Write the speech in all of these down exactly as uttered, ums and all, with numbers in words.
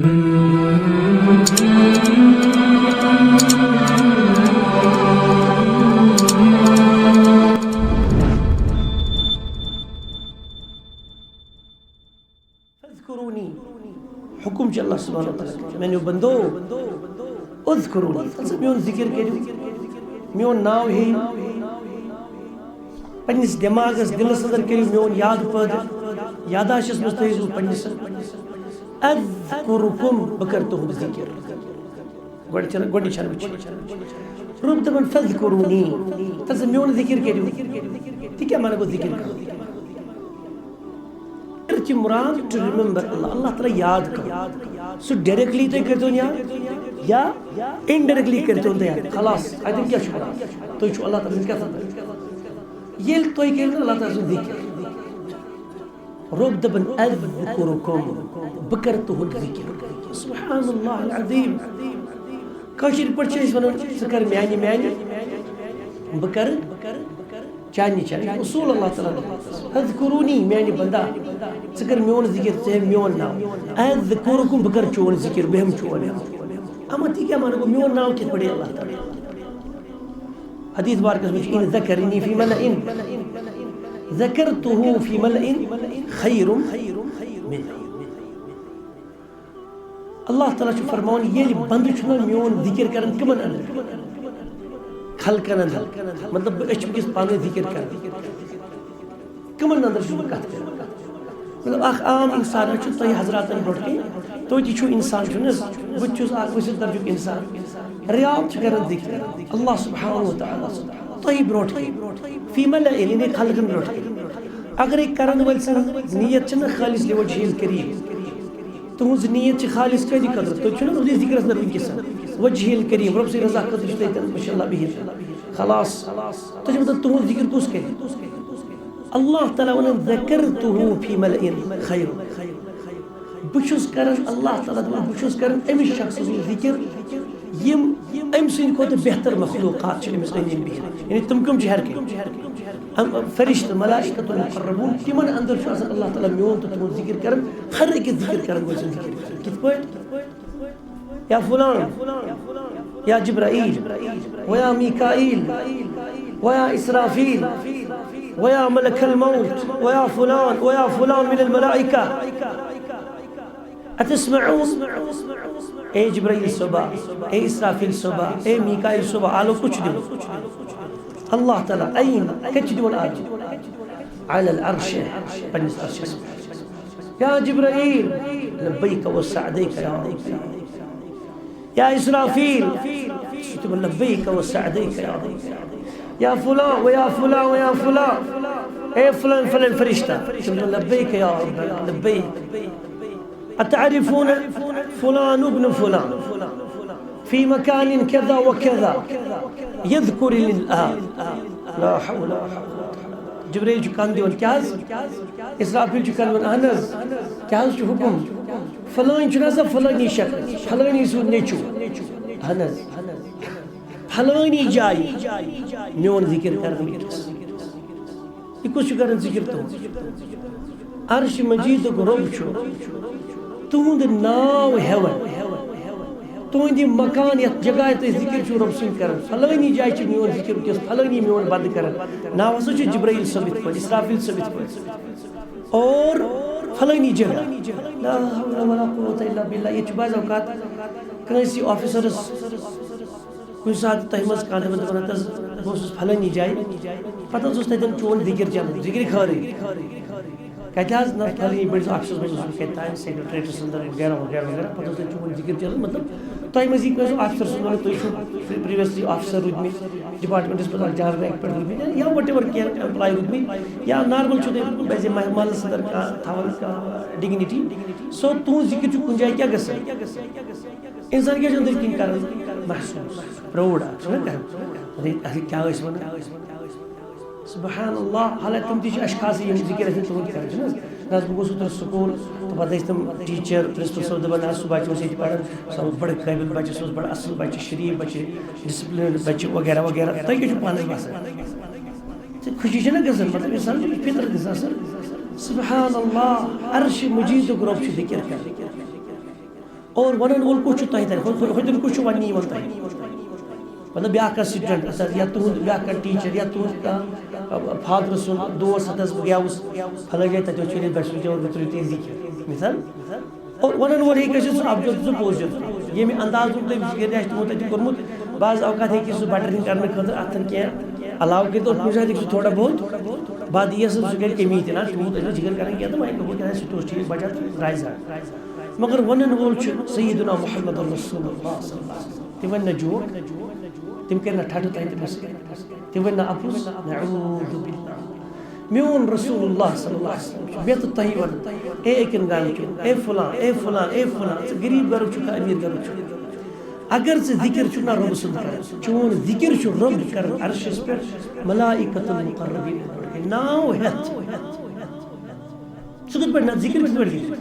فاذکرونی، حکم چھُ اللہ سبحانہ و تعالیٰ، میانیو بندو، اذکرونی، تہٕ میون ذکر کٔرِو، میون ناو ہیٚیِو، پننِس دٮ۪ماغس، دِلس اندر کٔرِو میون یاد پٲدٕ، یاداشس منٛز تھٲیِو پننِس، اذکرکم، بہٕ کرٕ تُہُنٛد ذکر۔ گۄڈٕ چھَنہٕ، گۄڈٕنِچ چھَنہٕ وٕچھِنۍ۔ رۄب دَپان، فذکرونی، تہٕ ژٕ میون ذکر کٔرِو۔ تہِ کیٛاہ معنی گوٚو ذکر کَرُن؟ ذکر چھِ مراد to remember اللہ، اللہ تعالیٰ یاد کَرُن۔ سُہ directly تُہۍ کٔرۍتون یاد یا indirectly کٔرۍتون تُہۍ یاد۔ خلاص، اَتٮ۪ن کیٛاہ چھُ مراد؟ تُہۍ چھُو اللہ تعالیٰ سٕنٛدۍ کَتھ اندر۔ ییٚلہِ تُہۍ کٔرِو نہ اللہ تعالیٰ سُنٛد ذکر، رۄب دَپان، اذکرکم، بہٕ کَرٕ تُہُنٛد ذکر۔ سبحان اللہ العظیم۔ کٲشِر پٲٹھۍ چھِ أسۍ وَنان، ژٕ کَر میٛانہِ، میٛانہِ، بہٕ کَرٕ چانہِ، چانہِ۔ اصوٗل اللہ تعالیٰ ہن۔ اذکرونی، میٛانہِ بندا، ژٕ کَر میون ذکر، ژٕ ہیٚم میون ناو۔ اذکرکم، بہٕ کَرٕ چون ذکر، بہٕ ہیٚم چون ناو۔ اما تہِ کیٛاہ معنی گوٚو، میون ناو کِتھ پٲٹھۍ اللہ تعالیٰ؟ حدیث مبارکس منٛز چھُ، ان ذکرنی فی ملئ ذکرتہ فی ملئ خیر منہ۔ اللہ تعالیٰ چھُ فرماوان، ییٚلہِ بندٕ چھُنہ میون ذکر کران، کٕمن اندر؟ خلقن اندر۔ مطلب، بہٕ، أسۍ چھِ وٕنکیٚس پانہٕ ؤنۍ ذکر کران۔ کٕمن اندر چھُس بہٕ کتھ کران؟ مطلب، اکھ عام انسان چھُ تۄہہِ حضراتن برونٛٹھ کِنۍ، تُہۍ تہِ چھِو انسان، چھِو نہٕ حظ؟ بہٕ تہِ چھُس اکھ ؤسِتھ درجُک انسان۔ ریاض چھُ کران ذکر، اللہ سبحانہ و تعالیٰ سُنٛد تۄہہِ برونٛٹھ کِنۍ، فی ملئ، یعنی خلقن برونٛٹھ کِنۍ۔ اگرے کرن وٲلۍ سٕنٛز نیت چھِ نہ خالص لوجہ الکریم، تُہٕنٛز نیت چھِ خالص کٲدِ خٲطرٕ، تُہۍ چھِو نہ حضوٗرِ ذِکرَس اندر وٕنکیٚس، وجہہ الکریم، رۄب سٕنٛدِ رضا خٲطرٕ چھِ تُہۍ تَتٮ۪ن، ماشاء اللہ، بِہِتھ۔ خلاص، تُہۍ چھِو دَپان، تُہُنٛد ذِکر کُس کَرِ؟ اللہ تعالیٰ وَنان، ذکرتہ فی ملئ خیر۔ بہٕ چھُس کران، اللہ تعالیٰ دَپان، بہٕ چھُس کران أمِس شخص سُنٛد ذِکر، یِم أمۍ سٕنٛدِ کھۄتہٕ بہتر مخلوقات چھِ أمِس أنٛدۍ أنٛدۍ بِہِتھ۔ یعنی تِم کٕم چھِ؟ ہر کینٛہہ۔ ام، فرشتہٕ، ملائکۃ المقربون، تِمن اندر چھُ آسان اللہ تعالیٰ میون تہٕ تُہُنٛد ذِکر کران، ہر أکِس ذِکر کرن وٲلۍ سُنٛد ذِکر کران۔ کِتھ پٲٹھۍ؟ یا فلان، یا جبرائیل، و یا میکائیل، و یا اسرافیل، و یا ملک الموت، و یا فلان، و یا فلان من الملائکہ۔ اتسمعون؟ اے جبرائیل صٲبا، اے اسرافیل صٲبا، اے میکائیل صٲبا، آلو کُس چھُ دِوان؟ اللہ تعالیٰ۔ این؟ کَتہِ چھُ دِوان آلو؟ علی العرش، پننِس عرشس پٮ۪ٹھ۔ یا جبرائیل، لبیک و سعدیک یا رب۔ یا اسرافیل، سُہ تہِ وَنہِ، لبیک و سعدیک یا رب۔ یا فلاں و یا فلاں و یا فلاں، اے فلان فلان فرشتہ، تِم دَپَن، لبیک یا رب، لبیک۔ اتعرفون فلان ابن فلان فی مکان کذا و کذا یذکرنی الآن؟ لا حول ولا قوة۔ جبرائیل چھُ کَن دِوان، کیٛاہ حظ؟ اسرافیل چھُ کَن دِوان، اہن حظ، کیٛاہ حظ چھُ حُکُم؟ فلٲنۍ چھُنہٕ آسان فلٲنی شخص، فلٲنی سُنٛد نیٚچوٗ، اہن حظ، فلٲنی جایہِ میون ذِکِر کران وٕنکیٚس۔ یہِ کُس چھُ کران ذِکِر تُہُنٛد؟ عرش مجیدُک رۄب چھُ تُہُنٛد ناو ہٮ۪وان۔ تُہُنٛد یہِ مکان، یَتھ جگہ تُہۍ ذِکِر چھِو رۄب سُنٛد کران، فلٲنی جایہِ چھُ میون ذِکِر وٕنکیٚس، فلٲنی میون بندٕ کران۔ ناو ہسا چھُ جبرائیل صٲب یِتھ پٲٹھۍ، اسرافیل صٲب یِتھ پٲٹھۍ۔ اور فلٲنی جگہ۔ لا حول ولا قوة الا باللہ۔ ییٚتہِ چھُ بعض اوقات کٲنٛسہِ آفیسرس کُنہِ ساتہٕ تۄہہِ منٛز کانٛہہ دَپان، دَپان، "ہَتہٕ حظ، بہٕ اوسُس فلٲنی جایہِ۔" پَتہٕ حظ اوس تَتٮ۪ن چون ذِکِر چَلان، ذِکرِ خٲرٕے۔ کَتہِ حظ؟ نہ، فلٲنی بٔڑِس آفسَس منٛز اوسُس بہٕ کَتہِ تام، سیکرٹریٹَس اندر وغیرہ وغیرہ وغیرہ۔ پَتہٕ اوس تَتہِ چون ذِکِر چَلان۔ مطلب، تۄہہِ منٛز یی کٲنٛسہِ آفسَر سُنٛد وَنُن، تُہۍ چھِو پرٛیٖویسلی آفسَر روٗدمٕتۍ، ڈپارٹمنٹَس منٛز اَکھ جان رینک پٮ۪ٹھ روٗدمٕتۍ، یا وٹ ایور کینٛہہ ایمپلاے روٗدمٕتۍ، یا نارمل چھُو تُہۍ پَزِ محلَس اندر کانٛہہ تھاوان کانٛہہ ڈِگنِٹی۔ سو، تُہُنٛد ذِکِر چھُ کُنہِ جایہِ کیٛاہ گژھان؟ انسان کیٛاہ چھُ أنٛدٕرۍ کِنۍ کران محسوٗس؟ پرٛاوُڈ اکھ چھُنہ کران۔ اَرے، اَرے، کیٛاہ ٲسۍ وَنان؟ سبحان اللہ، حالانکہِ تِم تہِ چھِ اشخاصٕے، یِم ذِکِر ٲسۍ تِہُنٛد کران، چھِنہٕ حظ؟ نہ حظ، بہٕ گوٚژھُس اوترٕ سکوٗل، تہٕ پَتہٕ ٲسۍ تِم ٹیٖچر، پرنسپل صٲب دَپان، "نہ حظ، صُبحٲے چھِ أسۍ ییٚتہِ پَران، سُہ اوس بَڑٕ قٲبِل بَچہٕ، سُہ اوس بَڑٕ اَصٕل بَچہٕ، شریٖف بَچہٕ، ڈسپلنڈ بَچہٕ"، وغیرہ وغیرہ۔ تۄہہِ کیٛاہ چھُ پانَس باسان؟ ژےٚ خوشی چھےٚ نہ گژھان؟ مطلب، اِنسان چھُ فطرت گژھان سُہ۔ سبحان اللہ، عرشِ مجیدُک رۄب چھُ ذِکِر کران۔ اور ونن وول کُس چھُ تۄہہِ تۄہہِ ہُہ- ہُہ- ہُتٮ۪ن کُس چھُ وننہٕ یِوان تۄہہِ؟ مطلب بیٛاکھ کانٛہہ سٹوڈنٹ، یا تُہُنٛد بیٛاکھ کانٛہہ ٹیٖچر، یا تُہُنٛد کانٛہہ فادر سُنٛد دوست، ہتس بہٕ گیوُس فلٲنۍ جایہِ، تتہِ اوس چٲنِس بچہٕ سُنٛد گیوُن، مےٚ ترٛٲیِو تُہۍ ذِکر مثال۔ اور ونن وول ہیٚکہِ ٲسِتھ سُہ اپزُت، سُہ پوٚز چھُ۔ ییٚمہِ انداز وۄنۍ تٔمۍ ذِکر آسہِ تِمو تتہِ کوٚرمُت، بعض اوقات ہیٚکہِ سُہ بٹرنگ کرنہٕ خٲطرٕ اتھن کینٛہہ علاوٕ کٔرِتھ، اور کُنہِ ساتہٕ ہیٚکہِ سُہ تھوڑا بہت بعد یِیَس نہٕ سُہ کرِ کمی تہِ نہ، تیوٗت ٲسۍ نہٕ ذِکر کران کینٛہہ تہٕ وۄنۍ دوٚپُکھ کینٛہہ سُہ تہِ اوس ٹھیٖک بچا تہٕ درٛاے زیادٕ۔ مگر ونن وول چھُ سیدنا محمد رسول اللہ صلی اللہ علیہ وسلم۔ تِم ونہِ نہ جوک، تِم کرِ نہ ٹھٹھٕ تۄہہِ تٔمِس سۭتۍ، تِم ونہِ نہ اپُز، نعوذ باللہ۔ میون رسول اللہ صلی اللہ علیہ وسلم چھُ مےٚ تہٕ تۄہہِ ونان، اے أکِن گامہٕ کیو، اے فلان، اے فلان، اے فلان، ژٕ غریب گرُک چھُکھا، امیر گرُک چھُکھ؟ اگر ژٕ ذِکر چھُکھ نہ رۄبہٕ سُنٛد کران، چون ذِکر چھُ رۄب کران عرشس پٮ۪ٹھ، ملائکۃ المقربین پٮ۪ٹھ ناو ہٮ۪تھ۔ ژٕ کِتھ پٲٹھۍ نہ ذِکر کِتھ پٲٹھۍ گژھِ؟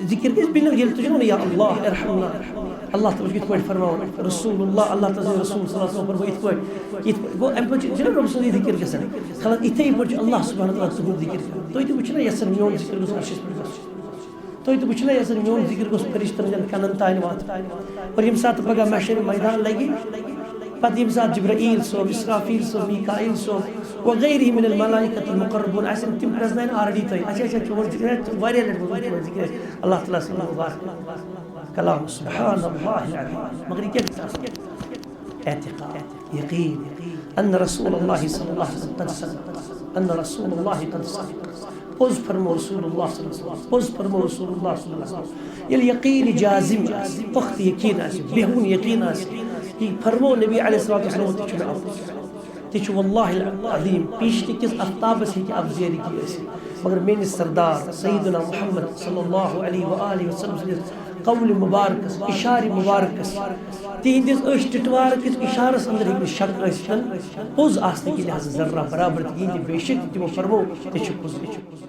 ذِکر گژھِ بِلکُل، ییٚلہِ تُہۍ چھِو وَنان، یا اللہ ارحمنا، اللہ تعالیٰ چھُ یِتھ پٲٹھۍ فرماوان، رسول اللہ، اللہ تعالیٰ سٕنٛدِ رسول صلی اللہ علیہ وسلم فرموو یِتھ پٲٹھۍ، یِتھ پٲٹھۍ۔ گوٚو، اَمہِ پَتہٕ چھُ، چھُنہ رۄب سُنٛدٕے ذِکر گژھان۔ خلق یِتھَے پٲٹھۍ چھُ اللہ سبحانہ تعالیٰ تُہُنٛد ذِکر کران۔ تُہۍ تہِ وٕچھِو نہ یَژھان میون ذِکر گوٚژھ عرشَس پٮ۪ٹھ گژھُن۔ تُہۍ تہِ وٕچھِو نہ یَژھان میون ذِکر گوٚژھ فرشتَن ہٕنٛدٮ۪ن کَنَن تانۍ واتُن۔ اور ییٚمہِ ساتہٕ پَگاہ محشر میدان لَگہِ، پتہٕ ییٚمہِ ساتہٕ جبرائیل صٲب، اسرافیل صٲب، میکائیل صٲب وغیرہ من الملائکۃ المقربون آسن، تِم پرٛزناون already تۄہہِ۔ اچھا، اچھا، چون ذِکر آسہِ، واریاہ لَٹہِ ووٚنمُت چون ذِکر آسہِ۔ اللہ تعالیٰ سٕنٛدِ مبارک کلام، سبحان اللہ العظیم۔ مگر یہِ کیٛاہ گژھِ آسُن؟ اعتقاد، یقین، ان رسول اللہ صلی اللہ علیہ وسلم قد صدق، ان رسول اللہ قد صدق۔ پوٚز فرمو رسول اللہ صلی اللہ علیہ وسلم، پوٚز فرمو رسول اللہ صلی اللہ علیہ وسلم۔ ییٚلہِ یقین جازم آسہِ، پختہٕ یقین آسہِ، بہوُن یقین آسہِ، یہِ فرمو نبی علیہ الصلوۃ والسلام، تہِ چھُنہٕ اَپُز۔ تہِ چھُ واللہ العظیم، پیشتہٕ کِس افتابس ہیٚکہِ اَپزیرگی ٲسِتھ، مگر میٲنِس سردار سیدنا محمد صلی اللہ علیہ وآلہ وسلم سٕنٛدِس قول مبارکس، اشارِ مبارکس، تِہنٛدِس أچھ ٹِٹوار کِس اشارس اندر ہیٚکہِ نہٕ شک ٲسِتھ، پوٚز آسنہٕ کہِ لحاظہٕ ذرہ برابر تہِ کِہیٖنۍ تہِ۔ بے شک تِمو فرمو، تہِ چھُ پوٚز۔